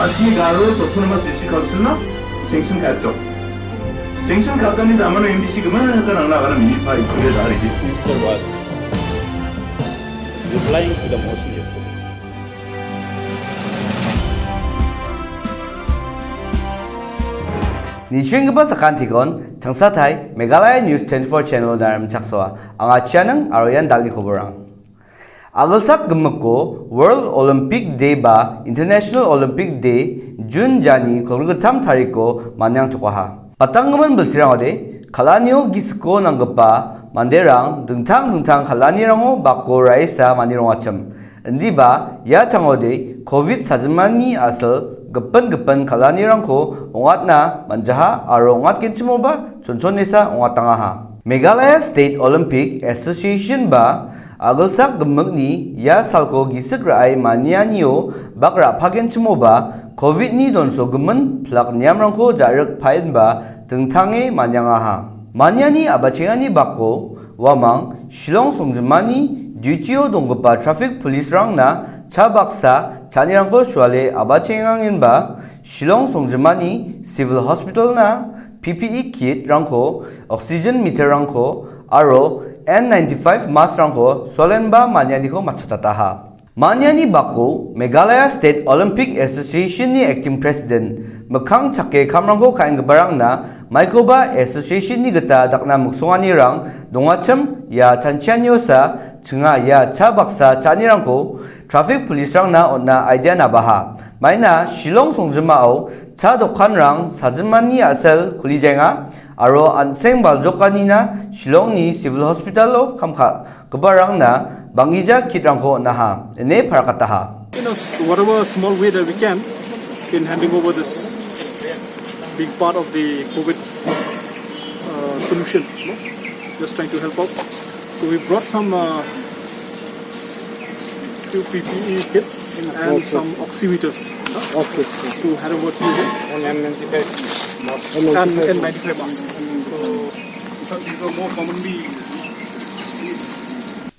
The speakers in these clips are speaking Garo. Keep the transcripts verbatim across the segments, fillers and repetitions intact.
Asmi Garo Autonomous District Council-na sanction ka·jok. Sanction ka·gani jamano M D C gimana ka nangna agana minipa ikure dari district. Replying to the motion yesterday. Nishenggipa sakantikon, changsatai Meghalaya News twenty-four channel-o narimchaksoa. Anga Chianang aro ian dal·ni koborang. Agilsak gimikko World Olympic Day ba International Olympic Day June jani kolgrikgittam tariko maniangtokaha. Patanggimin bilsirangode kal·anio gisiko nanggipa manderang dingtang dingtang kal·anirango bako ra·esa mani rongachim. Indiba ia changode covid sajimani a·sil gipin gipin kal·anirangko ong·atna man·jaha aro ong·atgenchimoba chonchonesa ong·atangaha. Meghalaya State Olympic Association ba agilsak gimikni ia salko gisik ra·e manianio bak ra·pagenchimoba covid-ni donsogimin pilak niamrangko ja·rik paenba dingtange maniangaha. Maniani a·bachengani bako uamang Shillong songjimani duty-o donggipa traffic police-rangna cha baksa cha·anirangko suale a·bachengangenba Shillong songjimani Civil Hospital-na P P E kit-rangko, oxygen meter-rangko aro N ninety-five mask-rangko solenba manianiko matchotataha. Maniani bako Meghalaya State Olympic Association-ni acting president, mikkang chake kamrangko ka·enggiparangna maikoba association-ni gita dakna miksonganirang dongachim ia chanchianiosa chinga ia cha baksa cha·anirangko traffic police-rangna on·na idea nabaha. Maina Shillong songjimao cha dokanrang sajimani a·sel kulijaenga aro an·seng baljokanina Shillongni Civil Hospital-o kam ka-, giparangna bang·gija kit-rangko on·aha, ine parakataha. You know, s-, whatever small way that we can in handing over this, being part of the covid, uh, solution, you know, just trying to help out. So we brought some, uh, few P P E kits and some oximeters, huh? Okay, okay. To hand over to them. And N ninety-five mask. And N ninety-five mask. So, I thought these are more commonly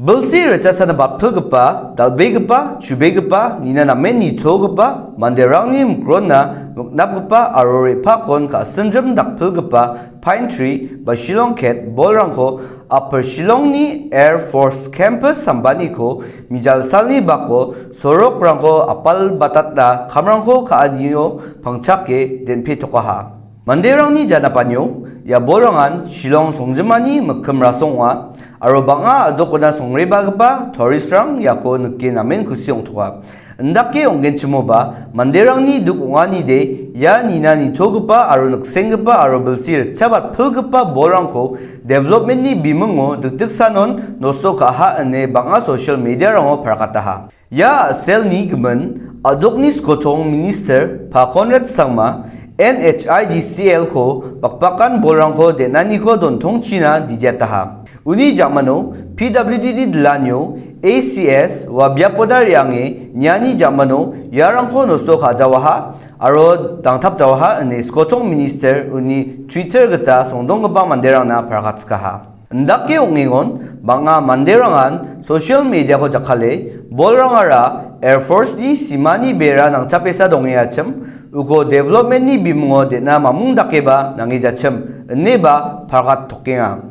Bilsi ritchasana batpilgipa, dal·begipa, chubegipa, nina namen nitogipa, manderangni mikronna miknapgipa aro re·pakon ka·sinjrim dakpilgipa pine tree ba Shillong ket bolrangko Upper Shillongni Air Force Campus sambaniko mijalsalni bako sorokrangko apalbatatna kamrangko ka·anio pangchake den·petokaha. Manderangni janapanio ia bolrangan Shillong songjimani mikkim rasong ong·a, aro bang·a a·dokona songrebagipa touristrang iako nike namen kusi ong·toka. Indake ong·genchimoba manderangni duk ong·anide ia nina nitogipa aro niksenggipa aro bilsi ritchabatpilgipa bolrangko developmentni bimingo dikdiksanon nosto ka·aha ine bang·a social mediarango parakataha. Ia a·selni gimin, a·dokni skotong minister Pa Conrad Sangma N H I D C L-ko bakbakan bolrangko den·aniko dontongchina didiataha. Uni jamano P W D-ni dilanio A C S ua biapoda re·ange niani jamano iarangko nosto ka·jawaha aro dangtapjawaha ine skotong minister uni Twitter gita songdonggipa manderangna parakatskaha. Indake ong·engon bang·a manderangan social media-ko jakkale, bolrangara Air Force-ni simani bera nangchapesa dongengachim, uko development-ni bimingo den·a mamung dakeba nangjachim, ineba pargat tokenga.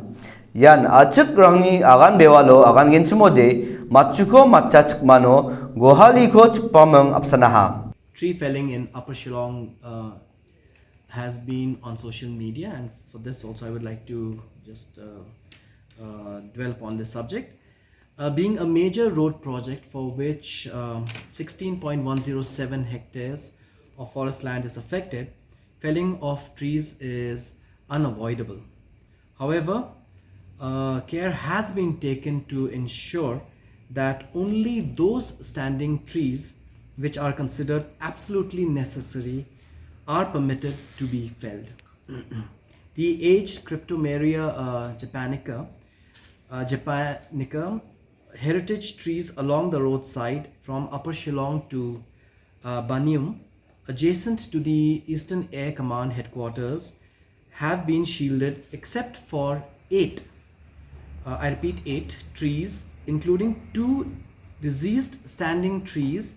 Ian a·chikrangni agan bewalo agangenchimode, matchuko matcha chikmano, gohaliko chipaming apsanaha. Tree felling in Upper Shillong, uh, has been on social media, and for this also I would like to just, uh, uh, dwell upon this subject. Uh, being a major road project for which, um, sixteen point one zero seven hectares of forest land is affected, felling of trees is unavoidable. However, uh, care has been taken to ensure that only those standing trees which are considered absolutely necessary are permitted to be felled. The aged Cryptomeria, uh, japonica, uh, japonica heritage trees along the roadside from Upper Shillong to, uh, Banium, adjacent to the Eastern Air Command headquarters, have been shielded except for eight, uh, I repeat, eight trees, including two deceased standing trees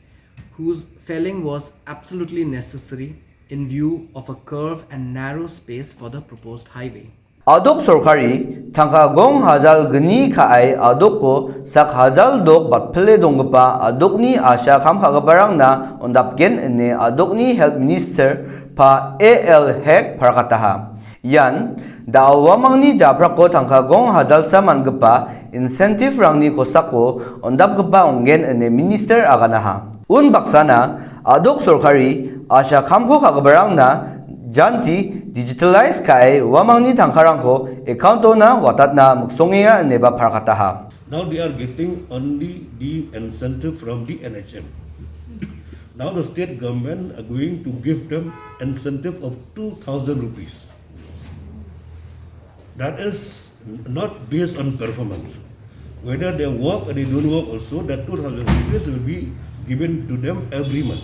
whose felling was absolutely necessary in view of a curve and narrow space for the proposed highway. A·dok sorkari tangka gong hajal gni ka·e a·doko sak hajal dok batpile donggipa a·dokni ASHA kam ka·giparangna on·dapgen ine a·dokni Health Minister pa A L Hek parakataha. Ian da·o uamangni japrako tangka gong hajalsa man·gipa incentive-rangni kosako on·dapgipa ong·gen ine minister aganaha. Unbaksana a·dok sorkari ASHA kamko ka·giparangna janti digitalize ka·e uamangni tangkarangko account-ona watatna miksongenga ineba parakataha. Now they are getting only the incentive from the N H M. Now the state government are going to give them incentive of two thousand rupees. That is not based on performance. Whether they work or they don't work also, that two thousand rupees will be given to them every month.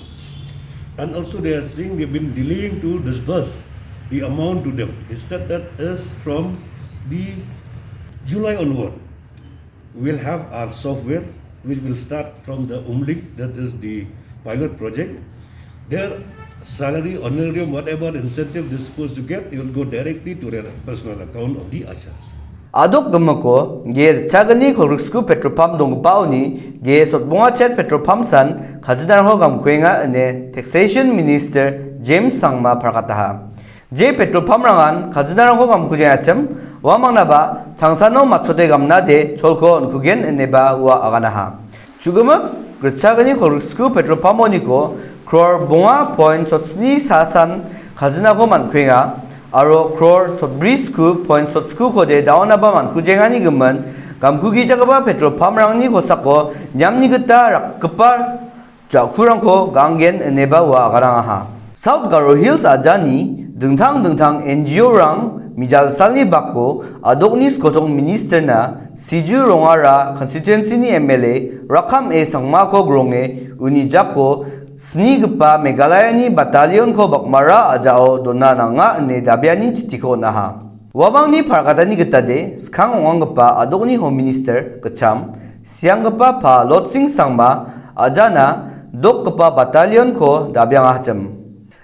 And also they are saying they've been delaying to disburse the amount to them. They said that is from the July onward. We'll have our software, which will start from the Umling, that is the pilot project. Their salary, honorarium, whatever incentive they're supposed to get, it will go directly to their personal account of the ASHAs. A·dok gimiko ge ritchagni kolgriksku petrol pump donggipaoni ge sotbonga chet petrol pump san kajinarangko gamkuenga ine Taxation Minister James Sangma parakataha. Je petrol pump-rangan kajinarangko gamkujengachim, uamangnaba tangsano matchote gamnade cholko on·kugen ineba ua aganaha. Chu·gimik ritchagni kolgriksku petrol pump-oniko crore bonga point sotsni sasan kajinako man·kuenga aro crore sotbri sku point sotsku kode daonaba man·kujenganigimin gamkugijagipa petrol pump-rangni kosako niamni gita rakgipa ja·kurangko ganggen ineba ua agarangaha. South Garo Hills ajani dingtang dingtang N G O-rang mijalsalni bako a·dokni skotong ministerna Siju Rongara constituency-ni M L A Rakham A Sangmako gronge uni jako snigipa Meghalayani battalion-ko Bakmara a·jao dona nanga ine dabeani chitiko on·aha. Uamangni pargatani gitade skang ong·anggipa a·dokni Home Minister gitcham, sianggipa pa Lotsing Sangma a·jana dokgipa battalion-ko dabiangachim.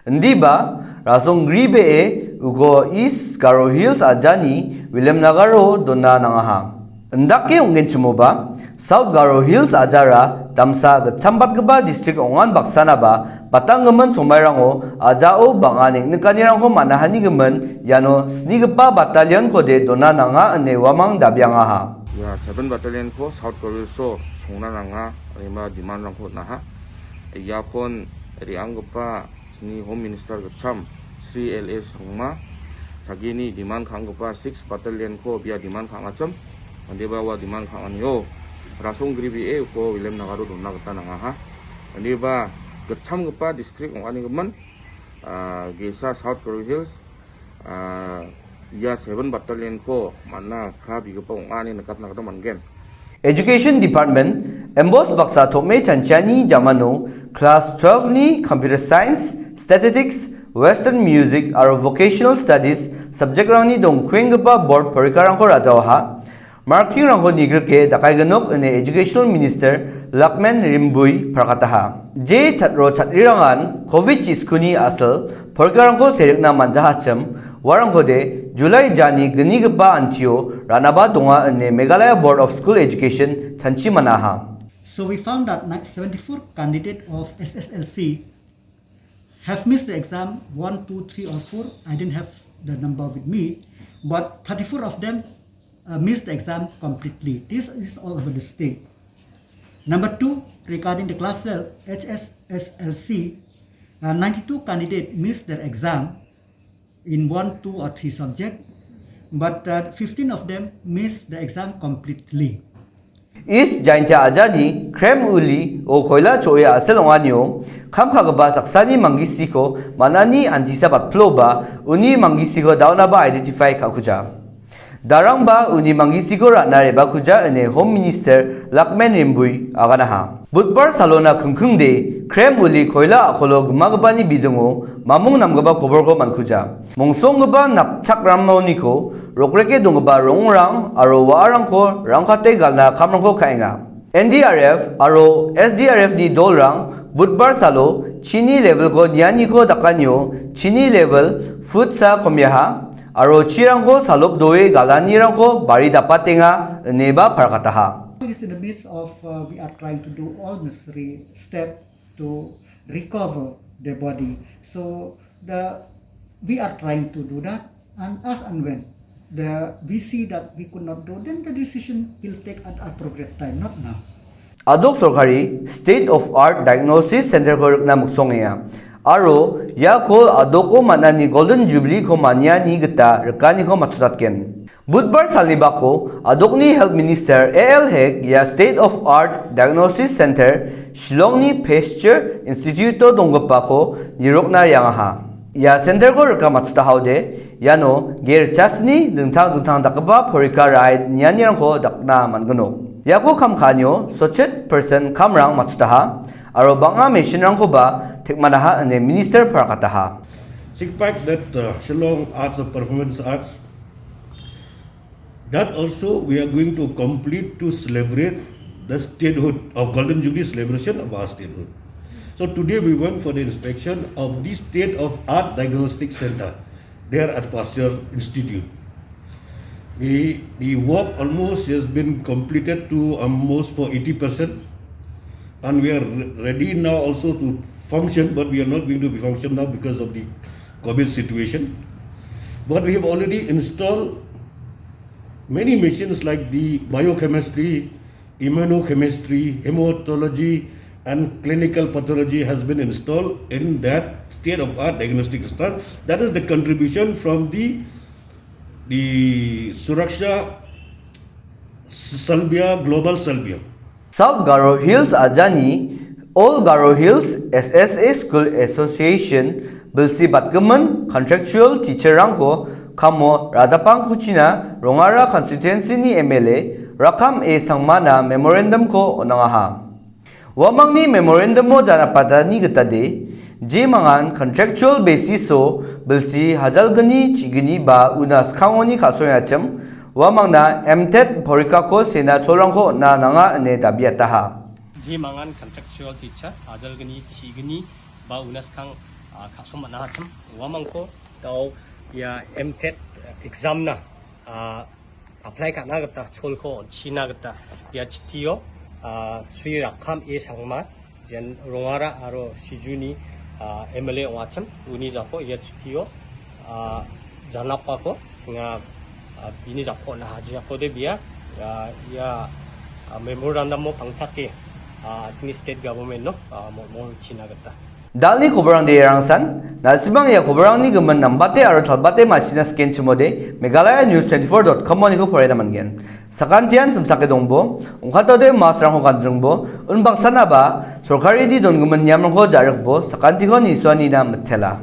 Indiba rasong gribee uko East Garo Hills ajani Williamnagaro dona nangaha. Indake ong·genchimoba, South Garo Hills ajara damsa gitchambatgipa distrik ong·an baksanaba batanggimin somairango ajao bang·a neng·nikanirangko man·ahanigimin iano snigipa battalion-kode dona nanga ine uamang dabiangaha. Ia seven battalion-ko South Garo Hills-o songna nanga ineba demand-rangko on·aha. Iakon re·anggipa Chini Home Minister gitcham Shri L A Sangma, sagini demand ka·anggipa six battalion-ko bia demand ka·angachim, mandeba ua demand ka·anganio rasong gribee uko Williamnagaro donna gita nangaha. Mandeba gitchamgipa distrik ong·anigimin, ah, ge·sa South Garo Hills, ah, ia seven battalion-ko man·a krabigipa ong·a ine nikatna gita man·gen. Education Department, M B O S baksa tom·e chanchiani jamano class twelve-ni Computer Science, Statistics, Western Music aro Vocational Studies subject-rangni dongkuenggipa board porikarangko rajaoha. Marking-rangko nigrike dakaiginok ine Educational Minister Lakmen Rimbui parakataha. Je chatro chatrirangan covid chiskuni asal porikarangko serikna manjahachim, uarangkode July jani gnigipa antio ra·naba donga ine Meghalaya Board of School Education chanchi man·aha. So we found that ni- seventy-four candidate of S S L C have missed the exam one, two, three, or four. I didn't have the number with me, but thirty-four of them uh, missed the exam completely. This is all over the state. Number two, regarding the class twelve H S S L C, uh, ninety-two candidates missed their exam in one, two, or three subject, but uh, fifteen of them missed the exam completely. East Jaintia ajani Krem Uli o koila cho·e a·sel ong·anio kam ka·gipa saksani manggisiko man·ani antisa batpiloba uni manggisiko daonaba identify ka·kuja. Darangba uni manggisiko ra·na re·bakuja ine Home Minister Lakmen Rimbui aganaha. Budbar salona kingkingde Krem Uli koila a·kolo gimagipani bidingo mamung namgipa koborko man·kuja. Mongsonggipa napchakramoniko rokreke donggipa rongrang aro wa·arangko rangkate galna kamrangko ka·enga. N D R F aro S D R F-ni dolrang Budbar salo chini levelko nianiko dakanio chini level futsa komiaha aro chirangko salopdoe galanirangko bari dapatenga ineba parakataha. It is in the midst of, uh, we are trying to do all necessary step to recover the body. So the we are trying to do that, and as and when the we see that we could not do, then the decision will take at appropriate time, not now. Adok sorkari State of Art Diagnosis Center-ko rikna miksongenga. Aro iako adoko man·ani Golden Jubilee-ko maniani gita rikaniko matchotatgen. Budbar salni bako adokni Health Minister A L Hek ia State of Art Diagnosis Center Shillongni Pasteur Institute-o donggipako nirokna re·angaha. Ia center-ko rika matchotahode iano ge richasni dingtang dingtang dakgipa porika ra·e nianirangko dakna man·ginok. Iako kam ka·anio sochit persen kamrang matchotaha aro bang·a machine-rangkoba tekmanaha ine minister parakataha. Six pack that uh, Shillong Arts of Performance Arts, that also we are going to complete to celebrate the statehood of Golden Jubilee celebration of our statehood. So today we went for the inspection of the State of Art Diagnostic Center there at Pasteur Institute. The, the work almost has been completed to almost for eighty percent, and we are re- ready now also to function, but we are not going to be function now because of the COVID situation. But we have already installed many machines like the biochemistry, immunochemistry, hematology, and clinical pathology has been installed in that state of art diagnostic center. That is the contribution from the the Suraksha Salbia, Global Salbia. South Garo Hills ajani All Garo Hills S S A School Association bilsi batgimin contractual teacher-rangko kamo radapangkuchina Rongara constituency-ni M L A Rakham A Sangmana memorandum-ko on·angaha. Uamangni memorandum-o janapatani gitade, jemangan contractual basis-o bilsi hajalgni chigni ba una skangoni ka·soengachim, uamangna M tet porikako sena cholrangko on·a nanga ine dabiataha. Jemangan contractual teacher hajalgni chigni ba una skang ah, ka·som man·ahachim, uamangko dao ia M tet exam-na ah, apply ka·na gita cholko on·china gita ia chitio ah, Sri Rakham A Sangma, jen Rongara aro Sijuni ah, M L A ong·achim, uni jako ia chitio ah, janapako chinga ah, bini jako on·a, haji jakode bia ah, ia ah, memorandum-o pangchake ah, chini state government-no ah, mol-, molchina gita. Dalni koborangde iarangsan, na·simang ia koborangni gimin nambate aro talbate ma·sina skenchimode Meghalaya News twenty-four dot com-oniko porena man·gen. Sakantian simsake dongbo, ong·katode masrangko ganjringbo, unbaksanaba sorkaridi dongimin niamrangko ja·rikbo, sakantiko nisuanina mitela.